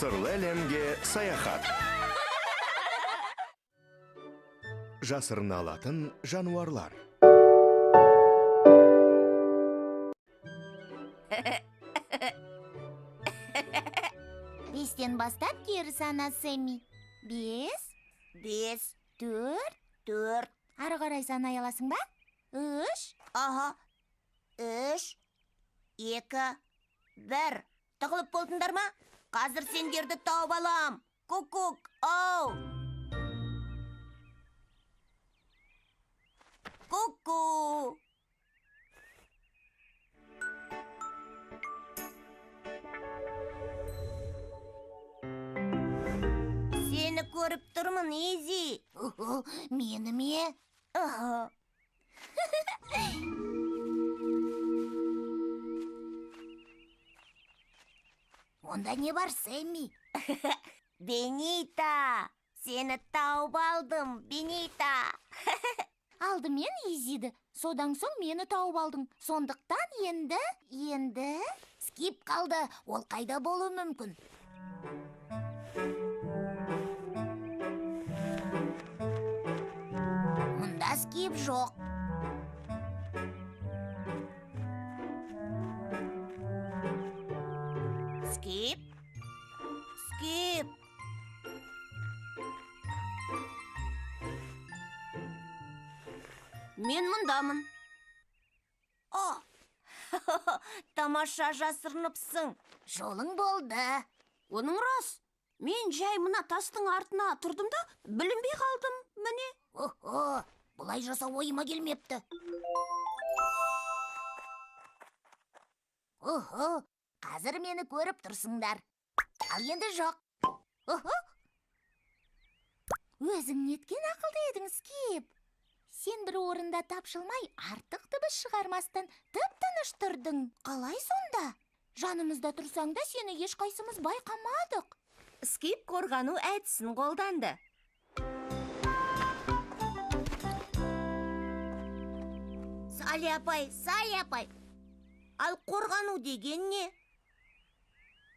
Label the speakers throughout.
Speaker 1: Сырлы әлемге саяхат. Жасырына алатын жануарлар.
Speaker 2: Бестен бастап кері сана, Сэмми. 5,
Speaker 3: 5,
Speaker 2: 4,
Speaker 3: 4.
Speaker 2: Ары қарай санай аласың ба? 3.
Speaker 3: Аха. 3, 2, 1. Тығылып болдыңдар ма? Қазір сендерді тауып алам. Кукук, ау. Ку-ку. Сені көріп тұрмын, Изи.
Speaker 2: Мені ме?
Speaker 3: Аха.
Speaker 2: Онда не бар, Сэмми?
Speaker 3: Бенита, сені тауып алдым, Бенита.
Speaker 2: Алдымен Изиді, содан соң мені тауып алдың. Сондықтан енді Скип қалды. Ол қайда болуы мүмкін? Мұнда Скип жоқ.
Speaker 3: Скип? Скип. Мен мұндамын. О! Тамаша жасырыныпсың.
Speaker 2: Жолың болды.
Speaker 3: Оның рас. Мен жай мына тастың артына тұрдым да, білінбей қалдым, міне.
Speaker 2: Охо, бұлай жасау ойыма келмепті. Охо, қазір мені көріп тұрсыңдар. Ал енді жоқ. Охо. Өзің неткен ақылды едің, Скип? Сен бір орында тапшылмай, артық дыбыс шығармастан тып-тыныш тұрдың. Қалай сонда? Жанымызда тұрсаң да сені ешқайсымыз байқамадық.
Speaker 3: Скип қорғану әдісін қолданды. Салли апай, Салли апай. Ал қорғану деген не?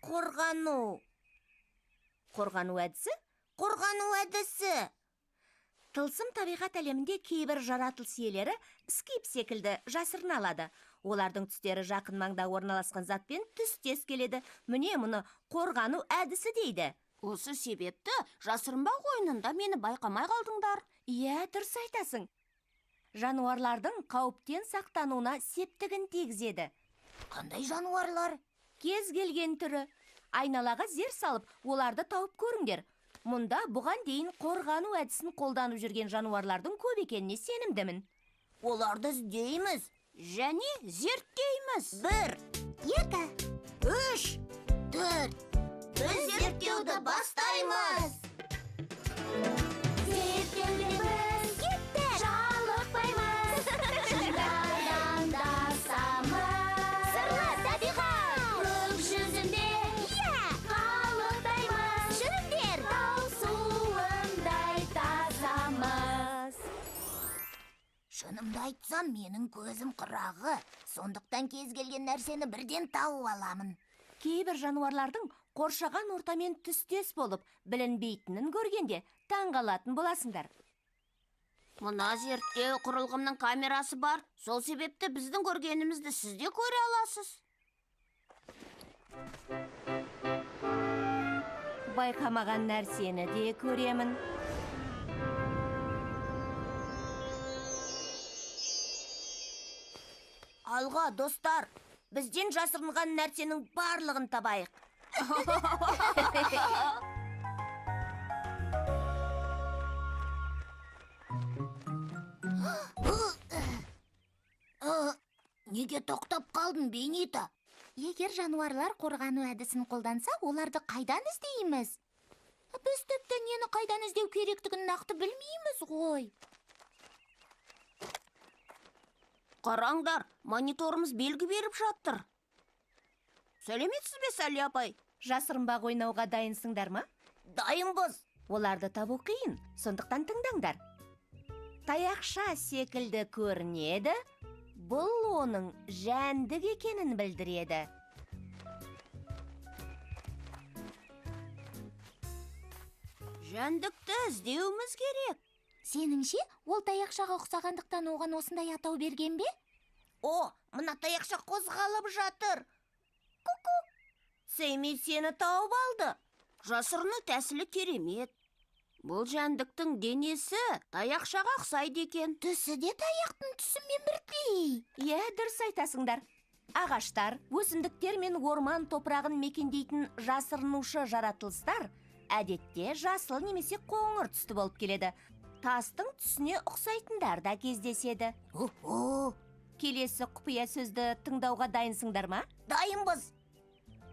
Speaker 3: Қорғану. Қорғану әдісі? Қорғану әдісі. Тылсым табиғат әлемінде кейбір жаратылыс иелері Скип секілді жасырына алады. Олардың түстері жақын маңда орналасқан затпен түстес келеді. Міне мұны қорғану әдісі дейді.
Speaker 4: Осы себепті жасырынбақ ойынында мені байқамай қалдыңдар.
Speaker 3: Иә, дұрыс айтасың. Жануарлардың қауіптен сақтануына септігін тигізеді.
Speaker 2: Қандай жануарлар?
Speaker 3: Кез келген түрі. Айналаға зер салып, оларды тауып көріңдер. Мұнда бұған дейін қорғану әдісін қолданып жүрген жануарлардың көп екеніне сенімдімін.
Speaker 4: Оларды іздейміз және зерттейміз.
Speaker 3: 1,
Speaker 2: 2,
Speaker 3: 3,
Speaker 2: 4.
Speaker 3: Біз зерттеуді бастаймыз.
Speaker 2: Зерттеуге біз кеттік. Жалықпаймыз. Шыңдардан дасамыз. Сырлы табиғат. Көк жүзінде қалықтаймыз. Жүріңдер. Тау суындай тазамыз. Шынымды айтсам, менің көзім қырағы. Сондықтан кез келген нәрсені бірден тауып аламын.
Speaker 3: Кейбір жануарлардың қоршаған ортамен түстес болып, білінбейтінін көргенде таңғалатын боласыңдар.
Speaker 4: Мына зерттеу құрылғымның камерасы бар. Сол себепті біздің көргенімізді сіз де көре аласыз.
Speaker 3: Байқамаған нәрсені де көремін. Алға, достар, бізден жасырынған нәрсенің барлығын табайық.
Speaker 2: Неге тоқтап қалдың, Бенита? Егер жануарлар қорғану әдісін қолданса, оларды қайдан іздейміз? Біз тіпті нені қайдан іздеу керектігін нақты білмейміз ғой.
Speaker 4: Қараңдар, мониторымыз белгі беріп жатыр. Сәлеметсіз бе, Салли апай?
Speaker 3: Жасырынбақ ойнауға дайынсыңдар ма?
Speaker 4: Дайынбыз.
Speaker 3: Оларды табу қиын, сондықтан тыңдаңдар. Таяқша секілді көрінеді, бұл оның жәндік екенін білдіреді.
Speaker 4: Жәндікті іздеуіміз керек.
Speaker 2: Сеніңше, ол таяқшаға ұқсағандықтан оған осындай атау берген бе?
Speaker 4: О, мына таяқша қозғалып жатыр. Ку-ку. Сэмми сені тауып алды. Жасырыну тәсілі керемет. Бұл жәндіктің денесі таяқшаға ұқсайды екен.
Speaker 2: Түсі де таяқтың түсімен бірдей.
Speaker 3: Иә, дұрыс айтасыңдар. Ағаштар, өсімдіктер мен орман топырағын мекендейтін жасырынушы жаратылыстар әдетте жасыл немесе қоңыр түсті болып келеді. Тастың түсіне ұқсайтындар да кездеседі.
Speaker 2: О-о,
Speaker 3: Келесі құпия сөзді тыңдауға дайынсыңдар ма?
Speaker 4: Дайынбыз.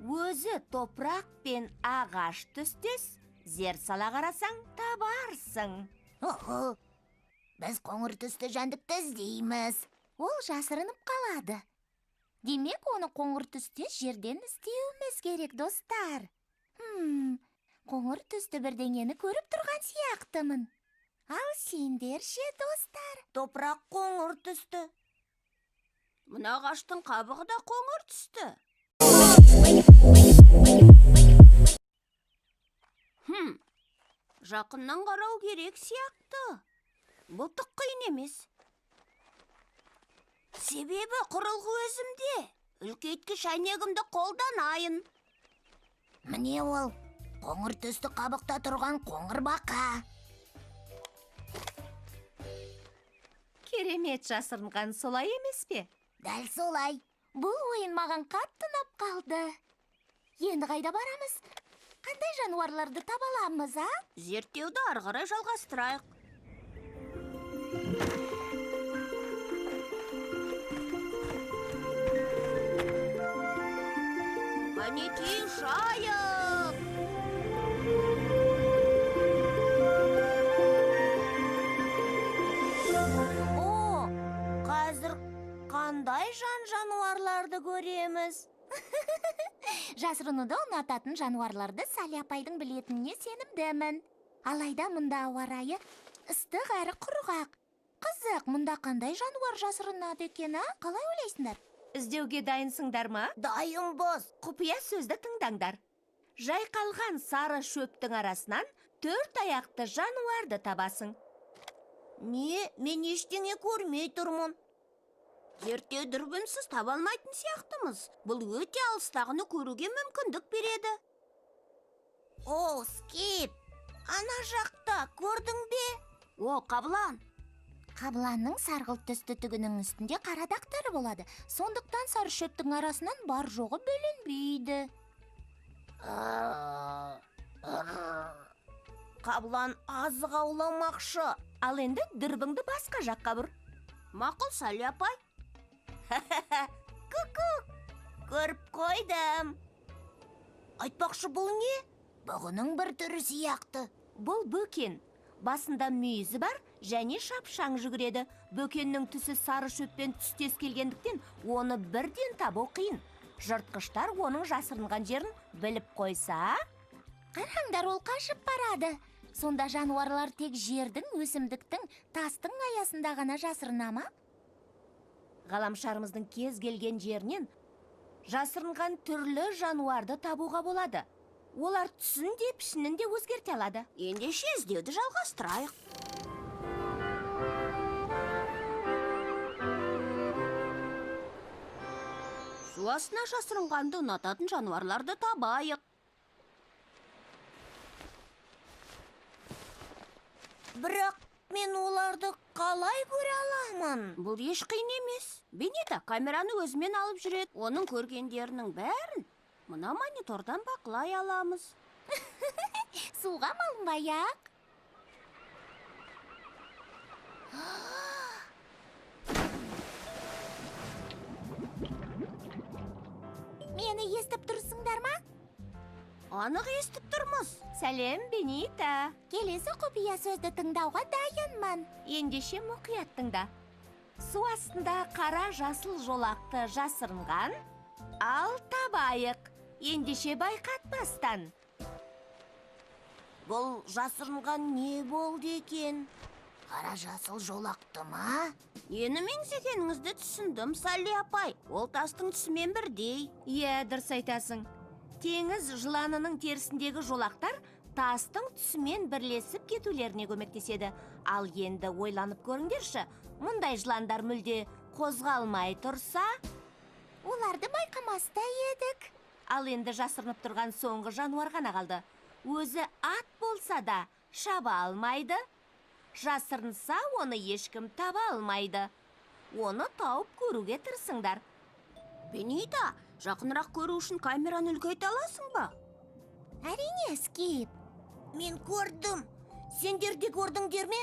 Speaker 3: Өзі топырақ пен ағаш түстес, зер сала қарасаң табарсың.
Speaker 2: Охо. Біз қоңыр түсті жәндікті іздейміз. Ол жасырынып қалады. Демек, оны қоңыр түстес жерден іздеуіміз керек, достар. Қоңыр түсті бірдеңені көріп тұрған сияқтымын. Ал сендер ше, достар?
Speaker 4: Топырақ қоңыр түсті. Мына ағаштың қабығы да қоңыр түсті. Жақыннан қарау керек сияқты. Бұл түк қиын емес. Себебі құрылғы өзімде. Үлкейткіш әйнегімді қолданайын.
Speaker 2: Міне ол, қоңыр түсті қабықта тұрған қоңыр бақа.
Speaker 3: Керемет жасырынған, солай емес пе?
Speaker 2: Дәл солай. Бұл ойын маған қатты ұнап қалды. Енді қайда барамыз? Қандай жануарларды таба аламыз, а?
Speaker 4: Зерттеуді ары қарай жалғастырайық. Қанекей, ұшайық! О, қазір қандай жан-жануарларды көреміз?
Speaker 2: Жасырынуды ұнататын жануарларды Салли апайдың білетініне сенімдімін. Алайда мұнда ауа райы ыстық әрі құрғақ. Қызық, мұнда қандай жануар жасырынады екен, а? Қалай ойлайсыңдар?
Speaker 3: Іздеуге дайынсыңдар ма?
Speaker 4: Дайынбыз.
Speaker 3: Құпия сөзді тыңдаңдар. Жайқалған сары шөптің арасынан төрт аяқты жануарды табасың.
Speaker 4: Не, мен ештеңе көрмей тұрмын. Зерттеу дүрбінсіз таба алмайтын сияқтымыз. Бұл өте алыстағыны көруге мүмкіндік береді. О, Скип, ана жақта көрдің бе? О, қабылан.
Speaker 2: Қабыланның сарғылт түсті түгінің үстінде қара дақтары болады. Сондықтан сары шөптің арасынан бар жоғы бөлінбейді.
Speaker 4: Қабылан азық ауламақшы.
Speaker 3: Ал енді дүрбіңді басқа жаққа бұр.
Speaker 4: Мақұл, Салли апай. Ку-ку, көріп қойдым. Айтпақшы, бұл не?
Speaker 2: Бұғының бір түрі сияқты.
Speaker 3: Бұл бөкен. Басында мүйізі бар және шапшаң жүгіреді. Бөкеннің түсі сары шөппен түстес келгендіктен оны бірден табу қиын. Жыртқыштар оның жасырынған жерін біліп қойса,
Speaker 2: Қараңдар, ол қашып барады. Сонда жануарлар тек жердің, өсімдіктің, тастың аясында ғана жасырына ма?
Speaker 3: Ғаламшарымыздың кез келген жерінен жасырынған түрлі жануарды табуға болады. Олар түсін де, пішінін де өзгерте алады.
Speaker 4: Ендеше іздеуді жалғастырайық. Су астына жасырынғанды ұнататын жануарларды табайық. Бірақ мен оларды қалай көре аламын? Бұл еш қиын емес. Бенита камераны өзімен алып жүреді. Оның көргендерінің бәрін мына монитордан бақылай аламыз.
Speaker 2: Суға малынбай-ақ. Мені естіп тұрсыңдар ма?
Speaker 4: Анық естіп тұрмыз.
Speaker 3: Сәлем, Бенита.
Speaker 2: Келесі құпия сөзді тыңдауға дайынмын.
Speaker 3: Ендеше мұқият тыңда. Су астында қара жасыл жолақты жасырынған, ал табайық. Ендеше байқатпастан.
Speaker 4: Бұл жасырынған не болды екен?
Speaker 2: Қара жасыл жолақты ма?
Speaker 4: Нені меңзегеніңізді түсіндім, Салли апай. Ол тастың түсімен бірдей.
Speaker 3: Иә, дұрыс айтасың. Теңіз жыланының терісіндегі жолақтар Тастың түсімен бірлесіп кетулеріне көмектеседі. Ал енді ойланып көріңдерші, мұндай жыландар мүлде қозғалмай тұрса,
Speaker 2: оларды байқамас та едік.
Speaker 3: Ал енді жасырынып тұрған соңғы жануар ғана қалды. Өзі ат болса да шаба алмайды. Жасырынса, оны ешкім таба алмайды. Оны тауып көруге тырысыңдар.
Speaker 4: Бенита, жақынырақ көру үшін камераны үлкейте аласың ба?
Speaker 2: Әрине, Скип.
Speaker 3: Мен көрдім. Сендер де көрдіңдер ме?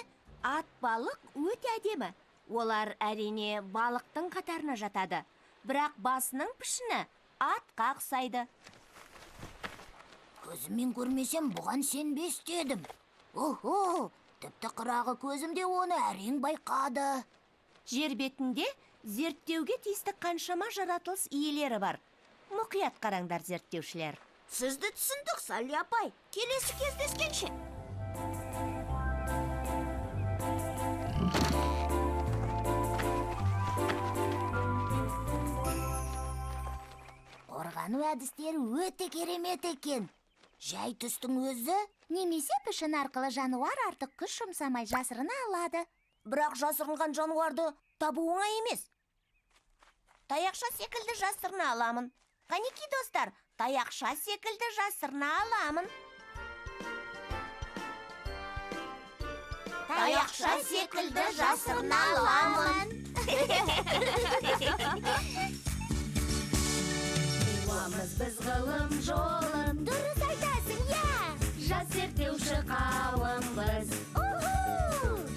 Speaker 3: Ат балық өте әдемі. Олар әрине балықтың қатарына жатады. Бірақ басының пішіні атқа ұқсайды.
Speaker 2: Көзіммен көрмесем бұған сенбес дедім. Охо, тіпті қырағы көзім де оны әрең байқады.
Speaker 3: Жер бетінде зерттеуге тиісті қаншама жаратылыс иелері бар. Мұқият қараңдар, зерттеушілер.
Speaker 4: Сізді түсіндік, Салли апай. Келесі кездескенше.
Speaker 2: Қорғану әдістері өте керемет екен. Жай түстің өзі немесе пішін арқылы жануар артық күш жұмсамай жасырына алады.
Speaker 3: Бірақ жасырынған жануарды табу оңай емес. Таяқша секілді жасырына аламын. Қанеки, достар, таяқша секілді жасырына аламын. Таяқша секілді жасырына аламын.
Speaker 5: Қуамыз біз ғылым жолын.
Speaker 2: Дұрыс айтасың, иә.
Speaker 5: Жас зерттеуші қауымбыз.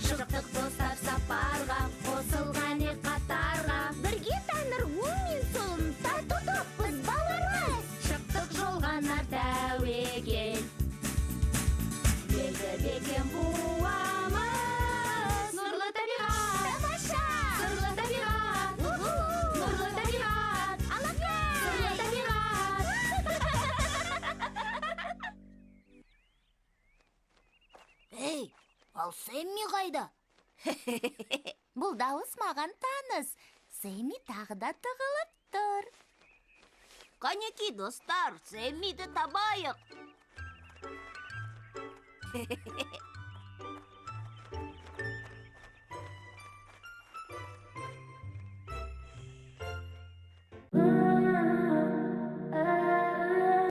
Speaker 5: Шықтық достар сапарға, қосылған қатарға.
Speaker 2: Бірге таныр оң мен солын, тату топпыз, бауырмыз.
Speaker 5: Шықтық жолға нар тәуекел. Белді бекем буамыз. Нұрлы табиғат.
Speaker 2: Тамаша.
Speaker 5: Сырлы табиғат. Нұрлы табиғат.
Speaker 2: Алақай.
Speaker 5: Сырлы табиғат.
Speaker 2: Ей, ал Сэмми қайда? Бұл дауыс маған таныс. Сэмми тағы да тығылып тұр.
Speaker 4: Қанеки, достар, Сэммиді табайық.